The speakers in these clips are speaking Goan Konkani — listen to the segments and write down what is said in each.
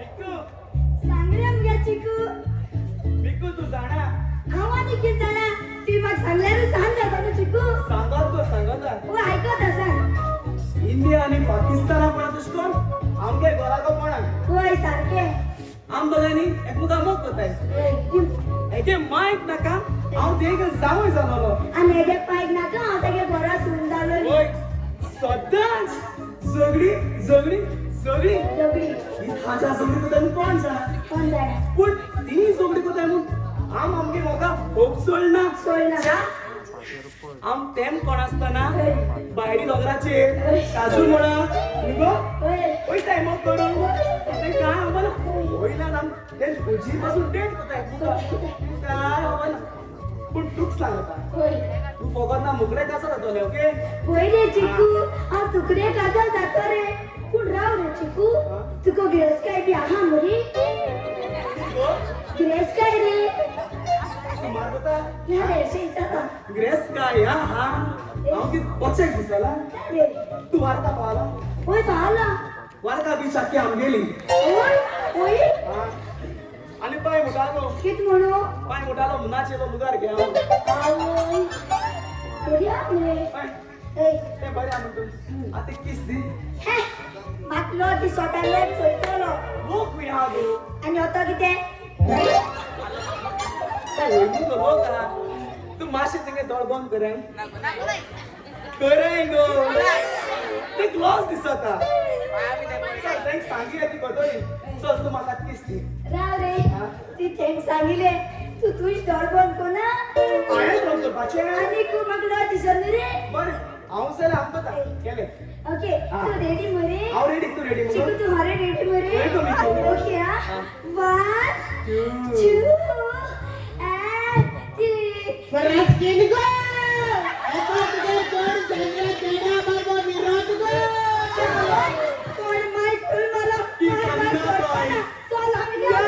मिकू. सांग रे मुगे चिकू. मिकू, तू जाणा. हांव आनी कितें जाणा? तुवें म्हाका सांगल्यारूच सांग जाता न्हू चिकू. सांगत गो, सांगता. ओ, आयकत आसा. इंडिया आनी पाकिस्ताना पळय तशें करून आमगे गोरागो कोणाक. वय, सारकें. आम दोगांनी एकमेका मोग करताय. वय. पूण हेगे मायक नाका, हांव तेगे जावंय जालोलो. आनी हेगे पायक नाका, हांव तेगे घरा सून जालोली. वय, सदांच झगडी झगडी झगडी. झगडी. ही ताज्या झगडी करताय म्हूण कोण जाणा. कोण जाणा. पूण ती झगडी करताय म्हूण आम आमगे मोगा होप सोडना. सोडना. च्या, आम तेम कोण आसतना वय. भायली दोंगराचेर काजू म्हणा न्ही गो. वय. वयताय मोग करूंक. तें काय खबर ना, वयल्यान आम ते हुजीर पासून डेट करताय काय खबर ना. पूण तुक सांगता. वय. तूं फकत ना मुगडे काजल जातलें, ओके? वय रे चिकू, हांव तुकडे काजल जातो रे. पूण राव रे चिकू, तुका गिरेस्काय बी आहा मरे? गिरेस्काय रे. सुमार जाता. ना रे, अशें विचारता. ग्रेस काय हा हा, हांव कितें बचेक दिसला? ना रे. तूं वार्का पावला? वय, पावला. वार्का बीच आख्खी आमगेली. वय वय. हा. आनी पांय मुटालो. कित म्हणू? पांय मुटालो मुनाचेलो मुगार घे हांव. आवय, बरी आहा मरे. पांय. ऐ. तें बरें आहा म्हणटून आतां किस दी. हे, म्हाका लो ती सोटालो चोयतलो. लोक खंय आहा गो? आनी आतां कितें? तें वयतू गो लोक आहा. तूं मातशें तेंगे दोळ बंद करय करय गो, ते ग्लॉस दिसता. चल, तेंक सांगिल्लें ती कळटली. चल, तूं म्हाका किस दी. राव रे. हा? ती थेंक सांगिल्लें तूं तुज दोळ बंद कोना. हांवें बंद करपाचें? आनी तूं म्हाका लो दिसना रे. बरें, हांव जाल्यार आमकां केलें. ओके. हा. तूं रेडी मरे? हांव रेडी, तूं रेडी? चिकू. मगो? तूं हरे रेडी मरे? रेडी मिकू. ओके हा. हा. 1, 2, 2 and 3. फरास केली गो. आता तुझे कोण सांगले तेरा बाबा विरोध गो. कोण माय कोण मला की माय माय. सांगना बाय. चल आम्ही जाऊ.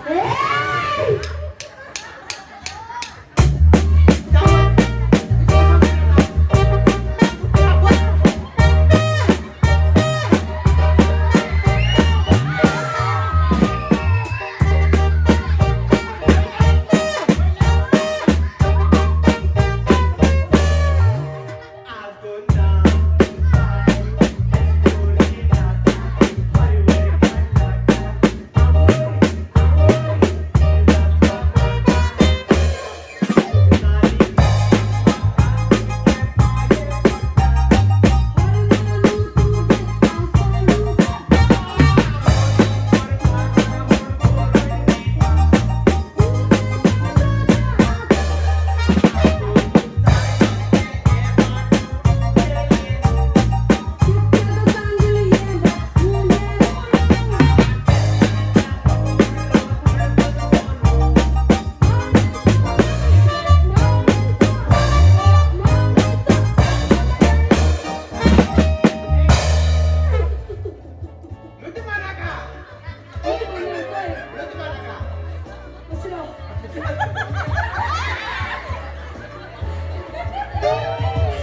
Hey!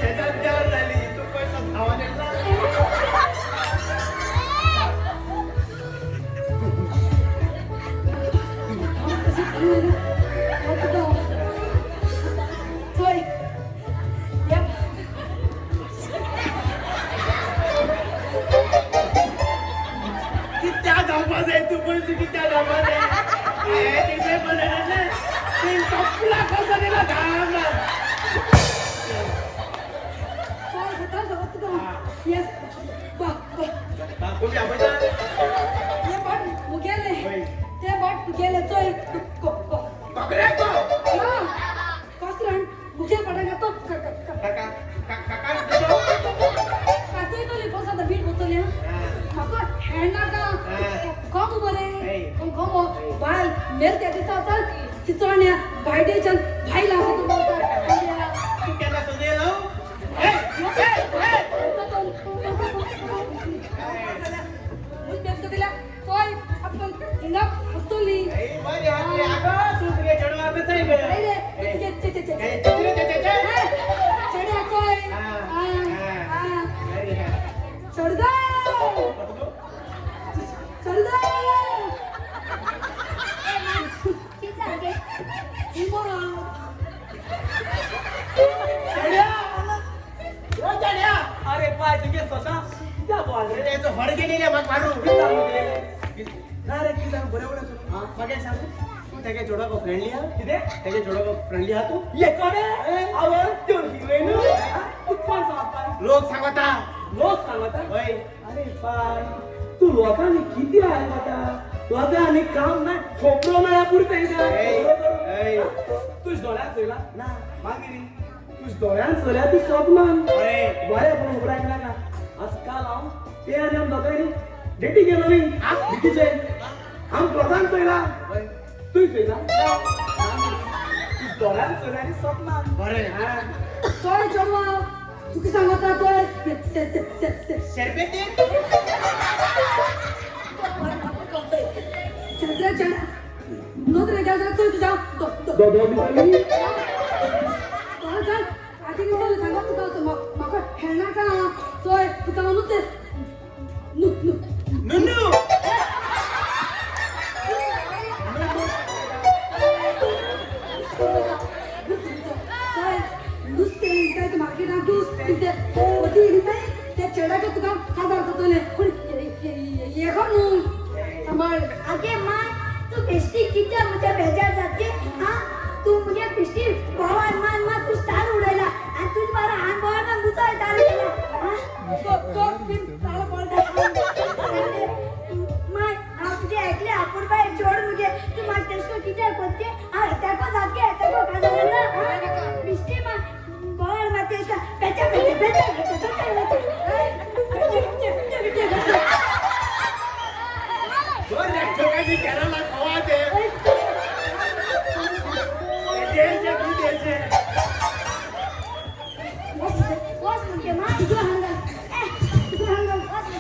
शेजार जाली, तूं पयसो धांवन येतला. कित्या धांवपा जाय तूं पयसो, कित्या धांवपा जाय? हे तिचे पळयलें ते सोपला कसो दिला धांवला. Yes, बा बा. कोणी आपयता? हे बाट मुगेले. वय. ते बाट मुगेले चोय को को. कोकड्याक गो. ना कसरण मुगेल पाटाक तो. काका काका गो. कातयतली बस, आतां बीट बोतली. म्हाका हें नाका. कोम बरे. कोम बायल मेल त्या दिसा चल चिचोण्या भायडेच्यान भायल आसा तूं बोलता. तूं केन्ना सोदयलो? ए ए ए. चोय आपण. हिंगा हातोली. बरी आहा रे. अगं, तू तुगे चेडवा बेसाय गे. काय रे तुगे चे चे चे. ए, चित्रे चे चे चे. चेड्याचोय. हा, हा, हा. हा. बरी आहा. चढ चढ. किती सांगे? चेड्या. ओ चेड्या. अरे पाय तुगे स्वतः कित्या बोल रे. त्याचं हड गेलेले मग मारू. ना रे, किती सांग बरं बरं. हा. मग एक सांगू, तू त्याच्या जोडाको फ्रेंडली हा? किती? त्याच्या जोडाको फ्रेंडली हा तू? ये कोण आहे? आवड त्यो हिरोईन. तू कोण सांगता? लोक सांगता. लोक सांगता. होय. अरे पाय तू लोकांनी किती ऐकता? लोकांनी काम नाही खोपरो नाही पुरतं. ऐ, ऐ. तुझ डोळ्यात चोयला ना. मागीर तुझ डोळ्यान चोयल्या तू स्वप्नान. अरे. बरें पूण उबरायक नाका. आज काल हांव ते आनी आम दोगांयनी डेटी गेलो न्ही भिकीचे आम लोकांक चोयला. होय. तूं चोयला तुझ डोळ्यान चोयला आनी स्वप्नान. बरें. हा. चोय चेडवा तुका सांगता चोय. शेरपेटी. चंद्र चेड नोदरे गेल चोय तुझ्या. दोदो दिसाली. चल आधी कितें सांगत तुका म्हाका हेळनाका. चोय तुका न्हू ते न्हू न्हू. नुनू. चोय नुस्तें काय मार्केटान तूं कितें वती दिताय त्या चेड्याक तुका काजार जातलें पूण येखो न्हू सांबाळ. अगे माय, तू बेश्टी कित्या म्हज्या बेजार जातके? हा, तू मुगे बेश्टी भोवान मान मान तू स्टार उडयला आणि तुझ बारा हान भोवान मुचो येता रे तुला. हा? तो तो बीन ताळो पडटा. माय, हांव तुजें ऐकलें आपूण बाय चोड मुगे तूं म्हाका तेश करून कित्याक कोत्ते? हांव येताको सारकें येताको काजार जाता. हा? बेश्टी मा भोवान मा तेश करून पेचा पेचा पेचा पेचा पेचा पेचा. दोन ठोकाची केरळला खवा दे. देशे तू देशे. वस मुगे मा. तुझ्या हांगा तुझ्या हांगा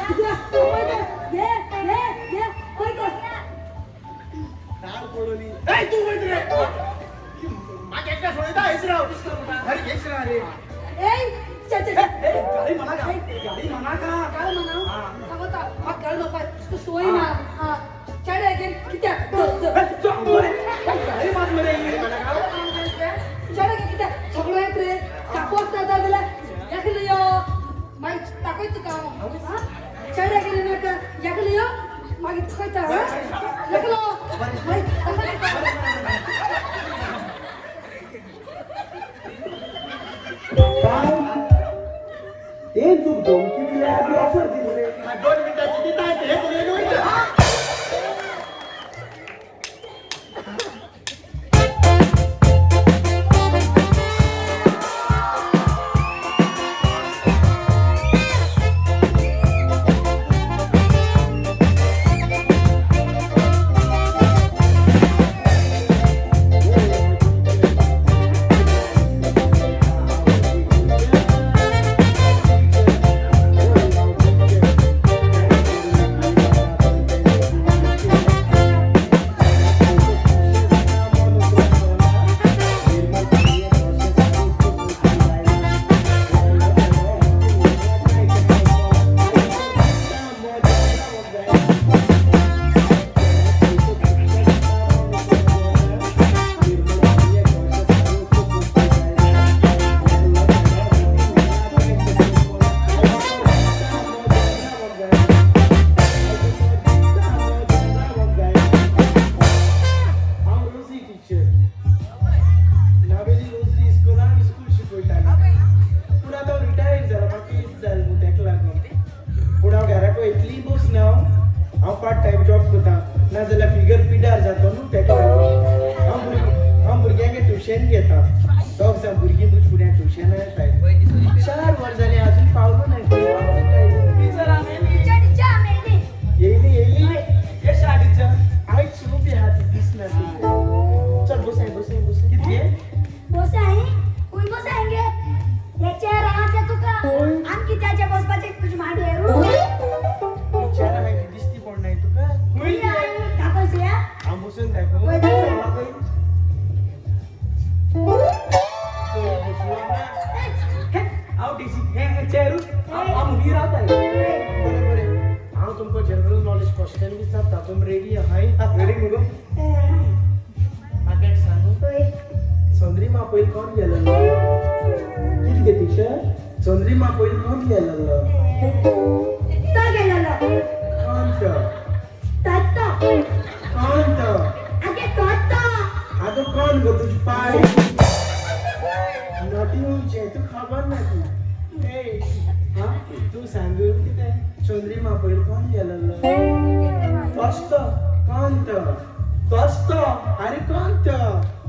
तुझ्या पळय कर. घे घे घे पळय कर. तार पडोली. ए तू वच रे. मागे एकटा सोडता हेच राव. अरे हेच राव रे. ए चे चे. ए, गाडी म्हणा का? गाडी म्हणा का? काळ म्हणा सांगता म्हाका काळ म्हणपा तुका सोय ना. हा चेडे घेन कित्याक ए, चल मरे. गाडी मात मरे. चेडे घेन कित्याक सगळो येत रे कापू आसता जाल्यार एकले यो मागीर दाखय तुका हांव. हा चेडे घेन नाका एकले यो मागीर दाखयता. हा एकलो मागीर दाखय तुका. काय ते तू धमकी दिली आधी ऑफर दिली रे. हा, 2 मिनिटाची तिथं आहे ते पुढे वयता. हांव रोजी टिचर. नावेली रोजरी स्कुलान स्कूल शिकयतालें. पूण आतां हांव रिटायर्ड जाला. म्हाका एज जाली न्हू तेका लागून. पूण हांव घराको इतली बसना. हांव पार्ट टायम जॉब करता नाजाल्यार फिगर पिड्यार जाता न्हू तेका लागून. हांव भुरग्यांक ट्युशन घेता. दोग जाण भुरगीं म्हज्या फुड्यान ट्युशनाक येताय. 4 वर जालीं आजून पावलो ना. टीचर आमी. टिचर टिचर आमी येयली. येयली येयली. येशा टीचर. आयज उबी आहा ती दिसना ती. चल बसाय बसाय बसाय. कितले? बसाय खंय बसाय गे? हे चेअर आहा ते तुका आम कित्याचे बसपाचे तुजे माडयेर? विचार आहाय ती दिसती पडनाय तुका. खंय? दाखय. पयलीं कोण गेलेलो? कितें गे टिचर? चंद्रिमा पयलीं कोण गेलेलो? तो गेलेलो. कोण तो? तोच तो. कोण तो? आगे तोच तो. आगो कोण गो तुजे पाय? नॉटी म्हणचे तूं खबर ना ती. ए, हा? तूं सांग कितें? चंद्रिमा पयलीं कोण गेलेलो? तोच तो. कोण तो? तोच तो. अरे कोण तो?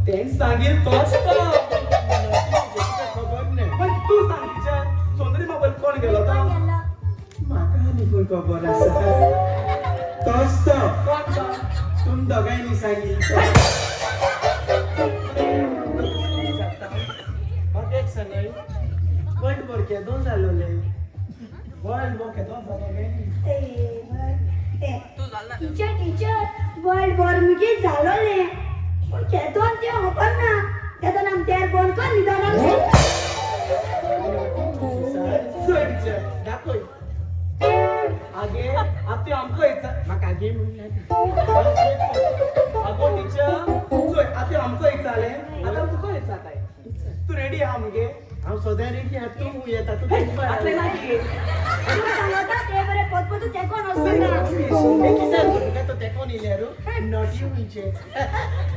तेंच सांगील तोच तो. तुका खबर ना. पण तूं सांग टिचर, चंद्रिमा पयलीं कोण गेलो तो? कोण गेलो? म्हाका आनी खंय खबर आसा. तोच तो. कोण तो? तुम दोगांयनी सांगिल्लो. म्हाका एक सांगाय, वर्ल्ड वॉर केदों जालोले? वर्ल्ड वॉर केदों जालो गे? ए, टिचर टिचर, वर्ल्ड वॉर मुगे जालोले पूण केदोन तें खबर ना. तेदोन आम तेर बंद कर न्हिदोन. चल टिचर. दाखय. आगे आतां आमकां विचार. म्हाका आगे म्हणलें. आगो टिचर, चोय आतां आमकां विचारलें, आतां तुका विचारताय. तूं रेडी आहा मुगे? हांव सदां रेडी आहा. तूं येता तूं. आतलें ना की. तूं सांगता ते बरें पतपतू तेकोन वचना. तुका तो तेकोन येयल्यार नॉटी म्हणचे.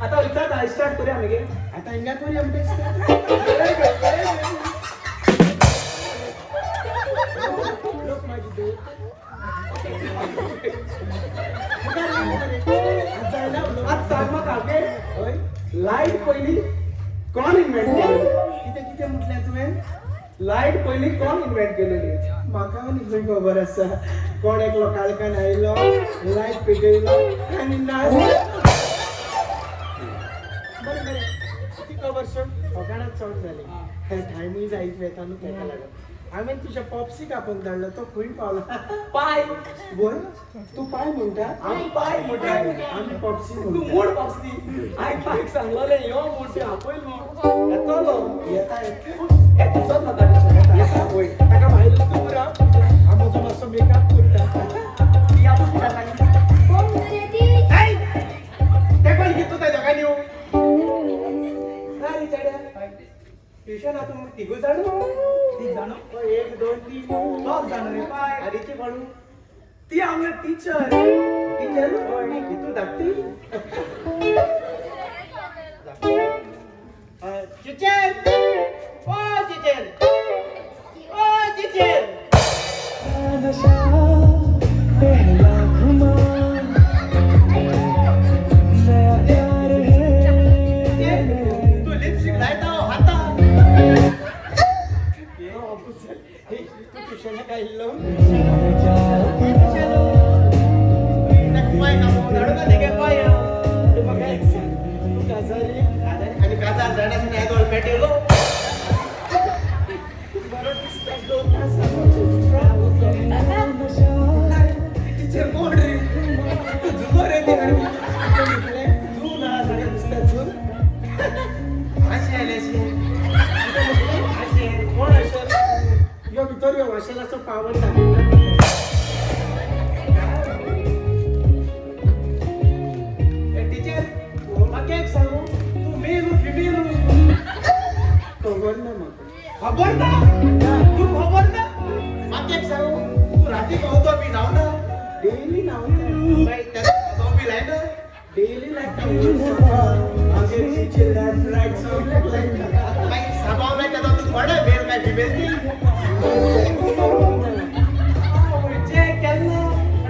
आतां विचारता, स्टार्ट करूया मुगे. आतां हिंगा करूया म्हणटा. लोक मागीर दवरता. जायना. आतां सांग म्हाका आगे, हय. लायट पयली कोण इन्व्हेंट केलेली? कितें कितें म्हटलें तुवें? लायट पयली कोण इन्व्हेंट केलेली? म्हाका आनी खंय खबर आसा. कोण एकलो काळखान आयलो, लायट पेटयलो आनी नाच. बरें बरें, ती खबर सोड. फकाणां चड जाली. टायमूय जायत वेता न्हू. तेका लागून हांवें तुज्या पॉप्सीक आपोवन धाडलो, तो खंय पावला? पाय. बोल, तूं पाय म्हणटा? हांव पाय म्हणटा. आमी पॉप्सी तूं म्हणटा. Mood Popsy. हांवें पायक सांगलोलें यो म्हूण, तुवें आपयल म्हूण येतलो. येता येता. हे दिसत नाका टिचर. येता वय. ताका भायर वचूं पुरो, हांव म्हजो मातसो मेकअप करता. ती आपूस कित्याक सांगितली? कोण तरी ती. ते कोण कितें तुका दोगांनी? ना रे चेड्या, ट्युशना तूं तिगूय जाण, तीग जाण. एक दोन तीन. दोग जाण रे पाय. आनी ती कोण? ती आमगे टिचर. टिचर तूं धाकटी. टिचर, ओ टिचर, ओ टिचर. नशा पहला खुमार नया प्यार है. तू लिपस्टिक लायता हो हाता? तूं ट्युशनाक आयिल्लो? पाय कापून धाडू ना तेगे पाय. ते म्हाका एक सांग, तूं काजारी? आनी काजार जाणासून येदोळ पेटेलो. बरो दिसता, दोन तास. टिचर कोण रे? तूं जुगो रे ती. तूं ना सगळें दिसता जून. अशें आयलें अशें अशें. कोण अशें? यो भितर यो. वाशेलाचो पावर दाखयता. टिचर, म्हाका एक सांगू, तूं मेल फिमेल? खबर ना म्हाका. खबर ना तूं? खबर ना? म्हाका एक सांगू, तूं राती उदक बी न्हावना? डेली न्हांवता. मागीर तेका बी लायना? डेली लायता. आमगे टिचर लेफ्ट रायट सगळ्याक लायता. मागीर साबाव लायता तो तूं कोणा मेल काय फिमेल ती? चेक केन्ना.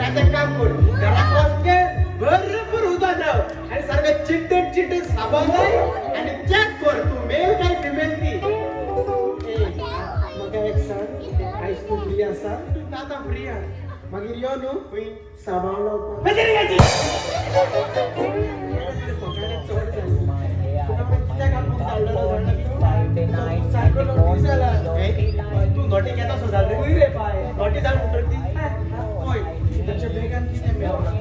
आतां एक काम कर, घराक वच गे, भरपूर उदक न्हाव आनी सारकें चिड्डून चिड्डून साबण लाय आनी चॅक कर तूं मेल काय फिमेल ती. ए, म्हाका एक सांग, आयज तूं फ्री आसा? आतां फ्री आहा. मागीर यो न्हू साबाव लावपाक. फकाणां चड जाली. तुका हांवें कित्याक आपोवंक धाडलेलो जाणा तूं? सारको नोटी जाला. तूं नोटी केन्ना सो जाल रे? खूंय रे पाय? नोटी जाल म्हणटर ती. पळय, ताच्या बेगान कितें मेळ्ळां.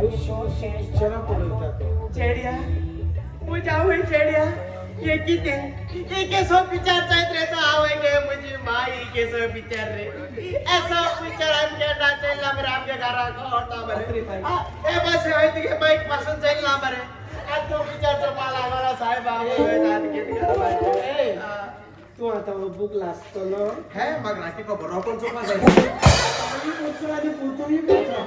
पिक्चरां पळयता तो. चेड्या, म्हज्या आवय, चेड्या, हे कितें? हे केसो विचार जायत रे तो? आवय गे म्हजी माई, केसो विचार रे? एसो विचार आमगे नाचयला मरे, आमगे घराक वता मरे. हे बस, हांवें तुगे बायक पासून चोयला मरे. आतां तो विचार चोवपा लागलो सायबा. तूं आतां हो बूक लासतलो. हे म्हाका राती खबर पण चोवपा जाय. पुचो आनी पुतूय पुचो.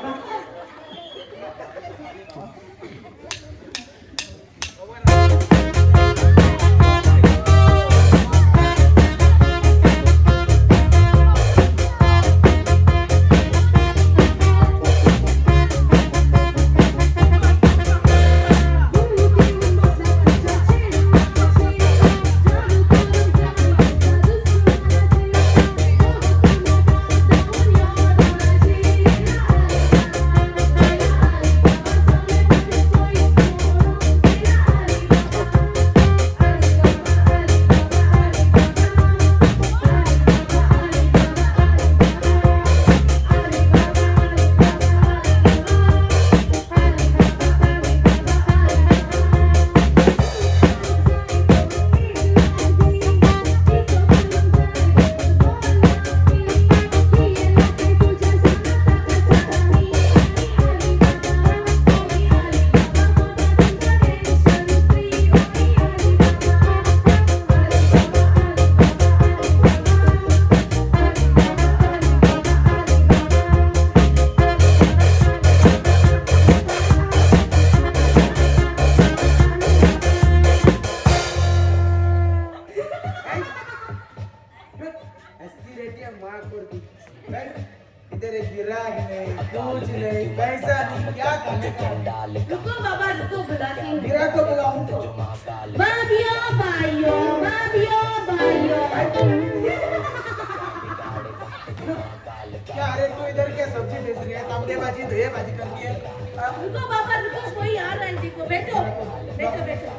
इधर एक गिराक नहीं, कुछ नहीं, पैसा नहीं, क्या खाने का? रुको बाबा रुको, बुलाती हूँ. गिराक को बुलाऊं तो भाभियो भाइयो, भाभियो भाइयो. क्या अरे तू इधर क्या सब्जी बेच रही है? तांबडे भाजी धोए भाजी करती है. रुको बाबा रुको, कोई आ रहा है, देखो. बैठो बैठो बैठो.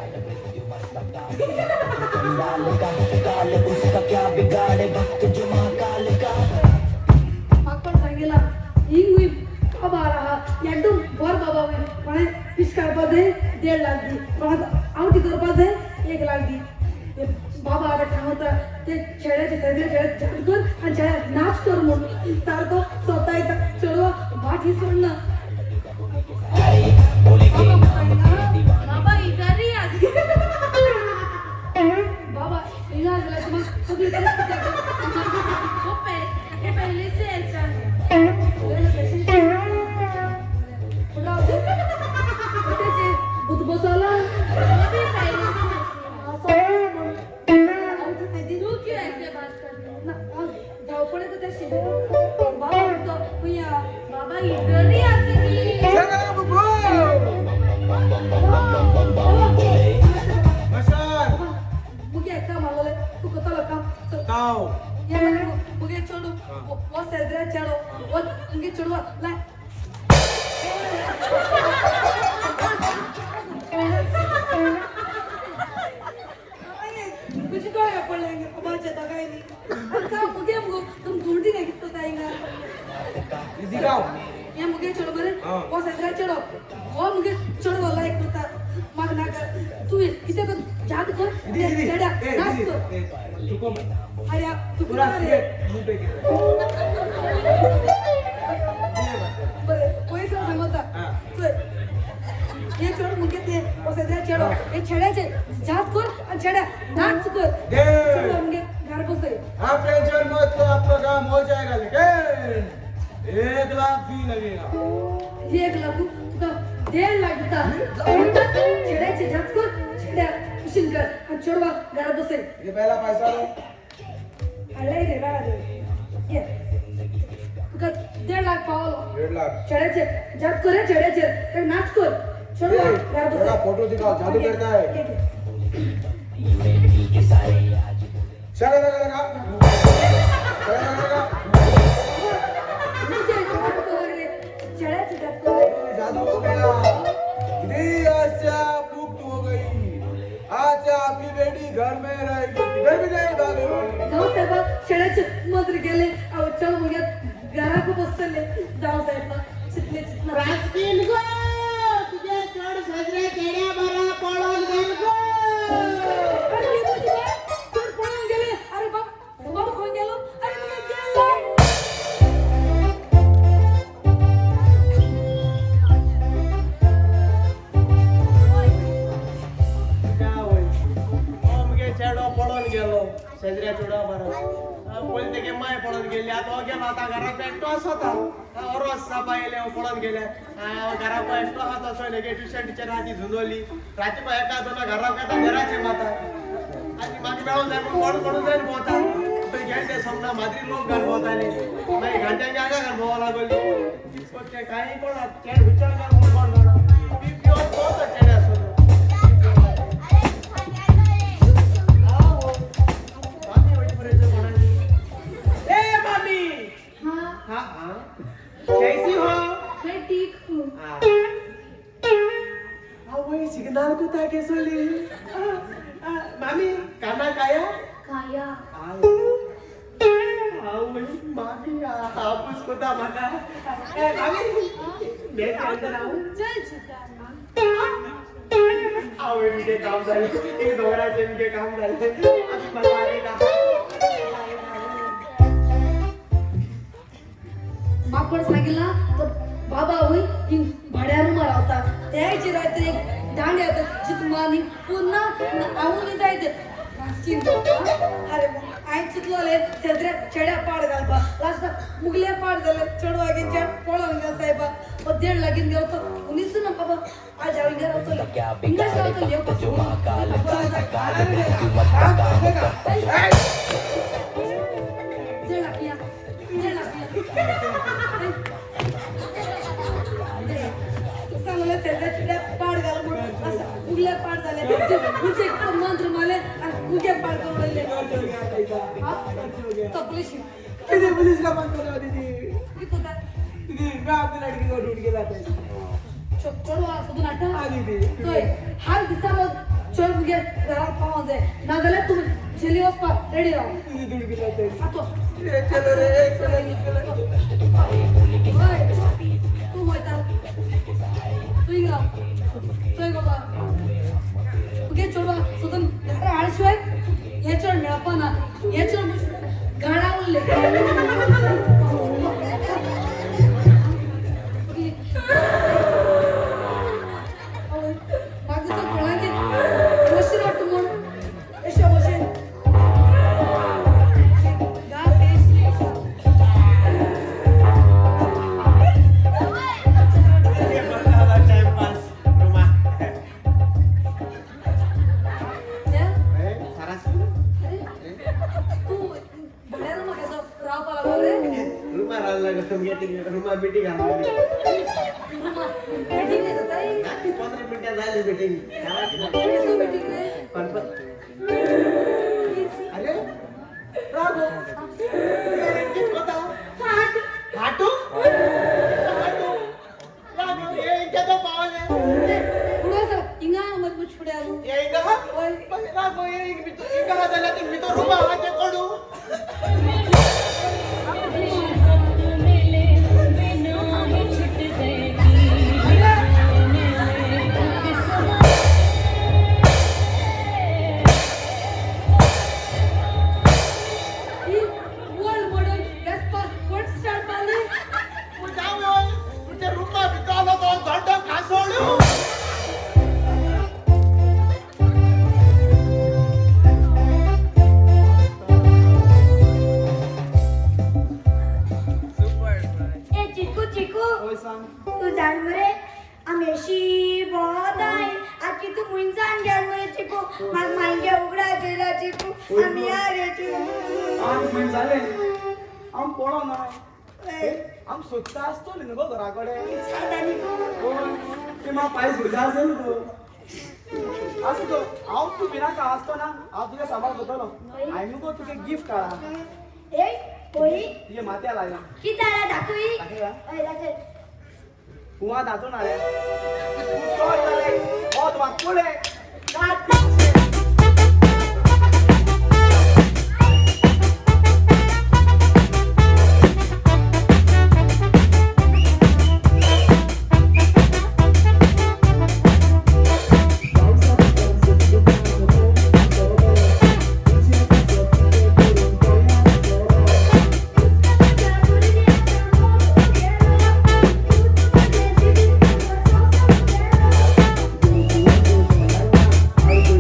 म्हाका पण सांगिला हिंग बाबा आहा एकदम बर बाबा हुई. कोणें पीस काडपा जाय 1.5 लाख दी, कोणाक आवटी करपा जाय 1 लाख दी. ते बाबा आतां सांगता ते चेड्याचे सगळे चेडे जाण कर आनी चेड्या नाच कर म्हूण सारको स्वता येता चेडवा बाटी सोडना. बाबा इधर ही आ. बाबा हिंगा गेला तुका सगळी वो पहले से ऐसा है. भूत बसवला. वो भी पहले से ऐसे है. तू क्यों ऐसे बात कर रही है? धावपळ येता तशी बाबा म्हणतो भुया. बाबा इधर ही आ सकी. मुगे काम आलोले तू करतलो काम? काव ये मुगे चेडू वो सेजरे चेडो वो मुगे चेडवा लाय. तुझी डोळे पडले बाबाच्या काय नाही का मुगे मुगो तुम धुंडी नाही घेतो काय हिंगा. इजी काव. हे मुगे चेडो बरे वो सेजरे चेडो वो मुगे चेडवा लायक करता माग नाका. तू कितें कर जाद कर चेड्या नाच कर. तुको अरे तू पूरा कुठं रे? मुंह पे गिर. बरं पयसो सांगता चल हे चेडो मुगे ते वसंतरा चेडो हे छेड्याचे जात कर आणि छेड्या नाच कर. चेडो मुगे घर बसय. आप टेंशन मत लो, आपका काम हो जाएगा, लेकिन 1 लाख फी लगेगा. 1 लाख तुका 1.5 लाख दिता. छेड्याचे जात कर छेड्या कुशीन कर आणि चेडवा घर बसय. ये पहला पैसा लो. हाडलाय रे वेळार ये तुका 1.5 लाख पावलो. 1.5 लाख. छेड्याचे जात कर हे छेड्याचे तर नाच कर चेडवा घर बसय. थोड़ा फोटो दिखाओ, जादू करता है. घे, घे. चलो लगा लगा चलो लगा. छेड्याचे जात कर. जादू हो गया. दीदी आज से आप मुक्त हो गई. आज से आपकी बेटी घर में रहेगी, किधर भी नहीं भागेगी. जाऊ साहेबा छेड्याचे मजर गेले अहो चल मुग्यात घराक बसतले. जाऊ साहेबा चितले चितना. प्राचीन गो तुझे चड सजरे चेड्या बरा पळोन गेल गो. अरे तुझी बाय चड पळून गेले. अरे बाप बाबा खंय गेलो? अरे मुगे गेलो. क्या होय ओ मुगे चेडो पळोवन गेलो शेजऱ्या चेडवा बरो पयलीं तेगे माय पळोवन गेली. आतां हो गेलो आतां घराक एकटो आसता. रोस सापा येयले हांव पळोवन गेले घराक एकटो आसा तसो लेगे ट्युशन टिचर आहा ती झुंजोली राती पळय एका दोना घराक येता घराचे माता आनी मागीर मेळोन जाय पूण कोण कोण जायन भोंवता थंय गेले सोमना माद्री लोक घाल भोंवताले मागीर घांट्यांनी आगा घाल भोंवो लागली ते कांय कोणा चेड विचार कर म्हूण कोण जाणा बी पिवन भोंवता चेडे आसून. ए मामी. हाँ. हाँ हाँ, कैसी हो? मैं ठीक हूँ. हाँ वही सिग्नल को था कैसोली. मामी खाना खाया? खाया. हाँ वही मामी हापूस कोता माका. ए मामी मैं अंदर आऊं? चल चिता. आवय मुगे काम जालें एक दोगराचें मुगे काम जालें. आमी मला आनी माकोड सांगितला तर बाबा होय की भाड्या रुमार रावता त्याची रात्री एक दांड्या जितमानी पुन्हा आवून जायत. अरे हांवें चिंतलोलें शेजऱ्या चेड्या पाड घालपा लास्टाक मुगले पाड जाले चेडवा घेवन चेड पळोवन गेलो सायबा. हो देड लागीन गेलो तो उनीच ना बाबा आज हांव हिंगा रावतलें हिंगाच रावतलें. देड लाख देड लाख सांगले शेजऱ्या चेड्या पाड घाल म्हणून असं मुगले पाड जाले म्हणजे एक मंत्र मारले आणि मुगे पाड करून उडयले. तपलीशी. दीदी पुलिस का फोन करो दीदी. कित होता? दीदी मैं आपकी लड़की को ढूंढ के लाता हूँ. चेडो सोदून हाडटा. हाँ दीदी. चोय हाल दिसा मग चोय मुगे घरात पावों जाय नाजाल्यार तुमी झेली वचपाक रेडी राव. दीदी ढूंढ के लाते हैं. आतो. ए, चलो रे चलो चलो. हय तूं वयता तूं हिंग राव. चोय बाबा तुगे चेडवा सोदून घरा हाड शिवाय हें चेड मेळपा ना. हें चेड घाणा उरलें. म्हाका दिसता कोणाक मशीन हाडटा म्हूण अशें भशेन घास टाइमपास रुमा. अरे तूं भाड्यान म्हाका रावपा लागलो रे. रुमा रावला लागलो रुमा मिटिंग आहा. मिटींग जाता. 15 मिनटां जाली मिटिंग. कसो मिटींग रे? अरे राघव कित कोता हाटू हाटू राघव हे इंच्या पावले. फुडें सर हिंगा मजबूत फुडें आलो. हे हिंगा राघव हे हिंगा जाल्यार ते भितर रुमा आहा ते कोडू. ही वर्ल्ड मॉडल वेस्पा कोण स्टार्ट मारली. तुमच्या रुमा भितर आलो तो दोड्डो कासोळू. ए चिकू चिकू. ओय सांग. तू जाण मरे आमी अशी भोंवताय आखी तूं मुंयसान गेल मरे चिकू. म्हाका मांगे उगडा चोयला चिकू आमी या रे चिकू. आम खंय जालें हांव पळोव ना आम सोदता आसतली न्हू गो घरा कडेन. सांगता न्ही गो. कोण ते म्हाका पांय सोदता आसेल गो. आसूं गो हांव तूं भिनाका आसतो ना हांव तुगे सांबाळ करतलो. हांवें न्हू गो तुगे गिफ्ट हाडा. ए पोई तुगे माथ्या लायला. कितें हाडा दाखय. दाखय. हय दाखय. हुआ दाखोवन हाडल्या. तूं चोड जालें होत वांकुळें काट. Thank you.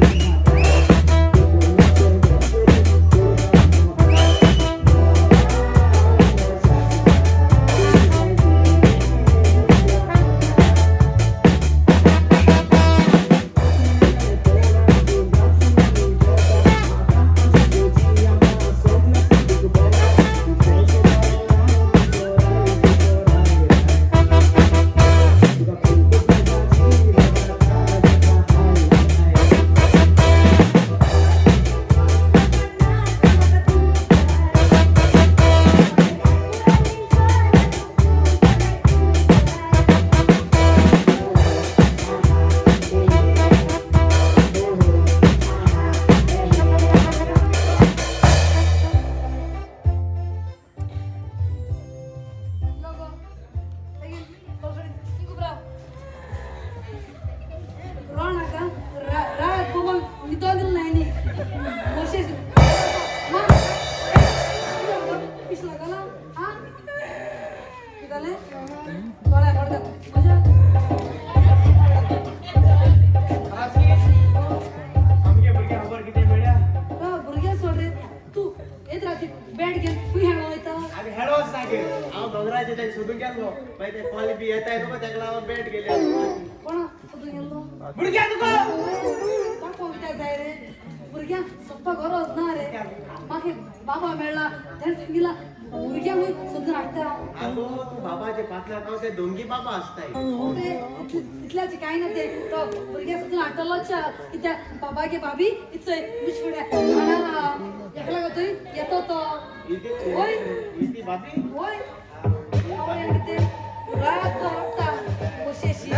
ते सोदून गेल्लो मागीर ते कॉल बी येताय न्हू तेका लागून बेट गेले. कोणा सोदून गेल्लो? भुरग्या तुका. दाखोवंक कित्याक जाय रे भुरग्यांक सोदपाक गरज ना रे. म्हाका बाबा मेळ्ळा तेणें सांगिला भुरग्यांकूय सोदून हाडटा. आगो तूं बाबाचे पाटल्या हांव ते दोंगी बाबा आसताय. ते इतल्याचे कांय ना ते तो भुरग्यां सोदून हाडटलो कित्याक बाबागे भाभी इचय मुचफुड्या हेका लागो थंय येतो तो. होय. इती भाभी. होय आवय कितें रात हाडटा बशेशी.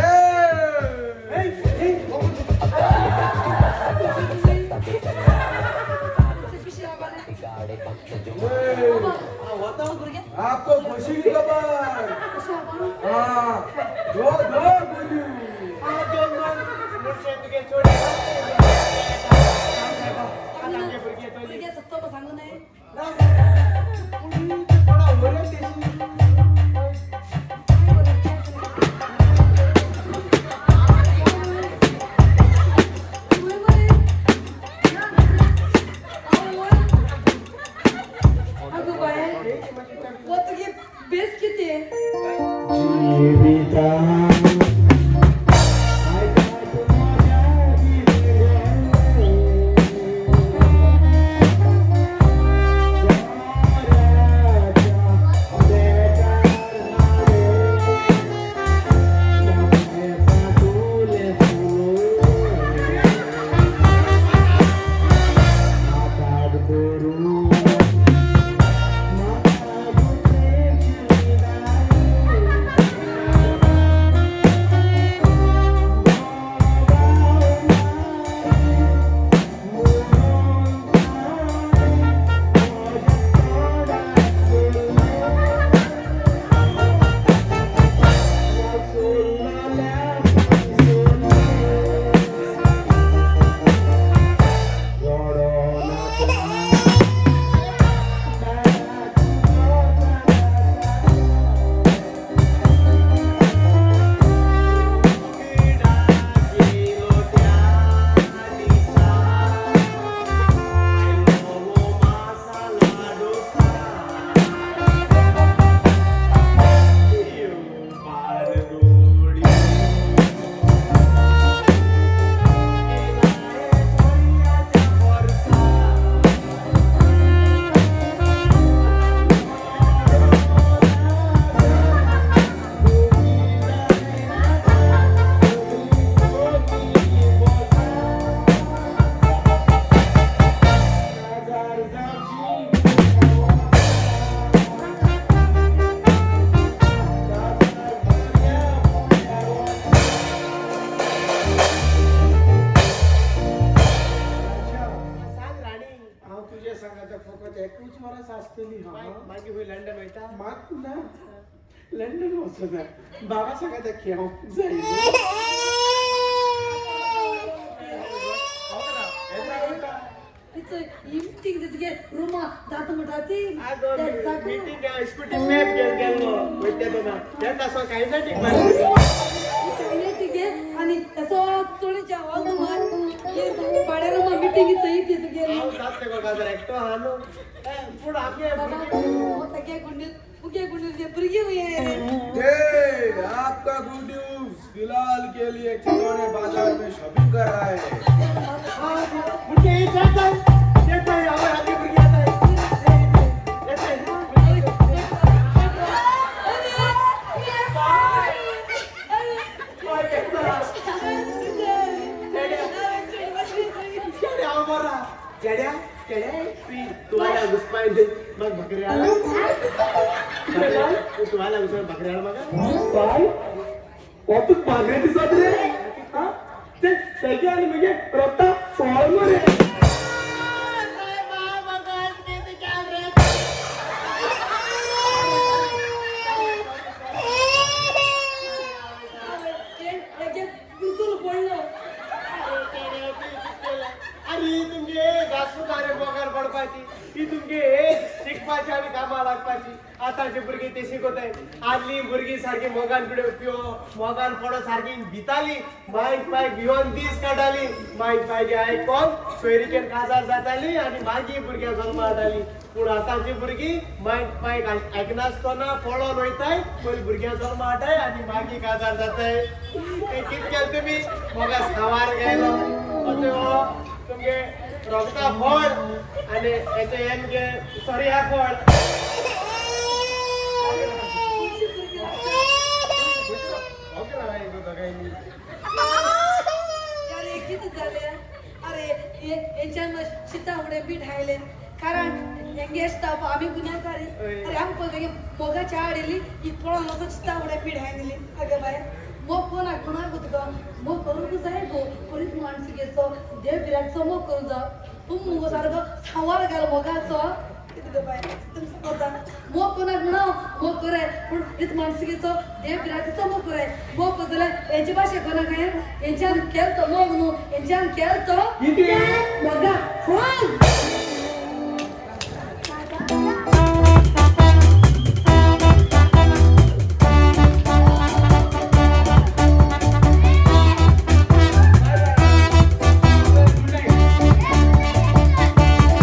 आपको खुशी की खबर. हाँ, दो दो गुरु. दोन दोन मुर्शे तुगे चोडे भुरगे भुरगे सत्तो सांगू नये. अगो बाय वो तुगे बेस किती. जीविता सांग राणी. हांव तुजे सांगाता फकत एकूच वरस आसतली. हा. मागीर खंय लंडन वयता? मात ना, लंडन वचना. बाबा सांगाता खेळोंक जाय. इमिटींग तुगे रुमा जाता म्हणटा ती. आगो मिटींग स्कुटी मॅप घेवन गेल्लो वयता तेन्ना तेन्ना सो कांय ना टीक मारली. तुगे आनी असो चोडीच्या हॉल पाड्या रुमा मिटींग थंय ती तुगे. हांव जातलें गो काजार एकटो आहा न्हू पूण आमगे बाबा हो तगे गुंडील मुगे गुंडील ते भुरगीं ये आपका गुड न्यूज, फिलहाल के लिए खिलौने बाजार में शॉपिंग कर रहा है. भुरगे येताय येताय आवय आमगे भुरगे येताय येताय. चेड्या हांव बरो. चेड्या चेड्या ती तुम्हाला घुसपायली मग भाकरी आला तुम्हाला घुसपाय भाकरी आला म्हाका. बाय हो तूं भागरे दिसत रे. हा ते तेगे आनी मगे रत्ता सोळ मरे. बिलकुल पडलो. अरे तुमगे घासून अरे बोगार. पडपाची. ही तुमगे एज शिकपाची आनी कामां लागपाची. आतांची भुरगीं ते शिकवताय. आदली भुरगीं सारकी मोगान पिडो पियो मोगान पडो सारकी भिताली, मायक पायक भिवन दीस काडटाली. मायक पायगे आयकोन सोयरीकेन काजार जाताली आनी मागीर भुरग्यां जल्मा हाडटाली. पूण आतांची भुरगीं मायक पायक आयकनासतना पळोवन वयताय, पयलीं भुरग्यां जल्मा हाडटाय आनी मागीर काजार जाताय. हें कितें केलें तुमी? मोगा सावार गेलो अशें हो तुमगे रोगता फळ आनी हेचें हें मगे सॉरी ह्या फळ. अरे किती झाले? अरे हेंच्यान शिता फुडें पीठ आयलें कारण हेंगे ताप आमी गुन्यांवकारी. अरे आमकां पळय मोगाच्या आड येयली ही पळोवन वचून चिता फुडें पीठ आयली. अगे बाय, मोग कोणाक कोणाक तुका मोग करूंक जाय गो, परीत माणसुकेचो देव भिरांतचो मोग करूंक जाय. तूं मुगो सारको सांवार घाल मोगाचो. कितें गो बाय, तुमकां सांगता मोग कोणाक म्हणा मोग कराय, पूण रीत माणसुकेचो देव भिरांतीचो मोग कराय. मोग करतले हेंचे भाशे कोणाक हेंच्यान केल तो मोग न्हू, हेंच्यान केल तो कितें?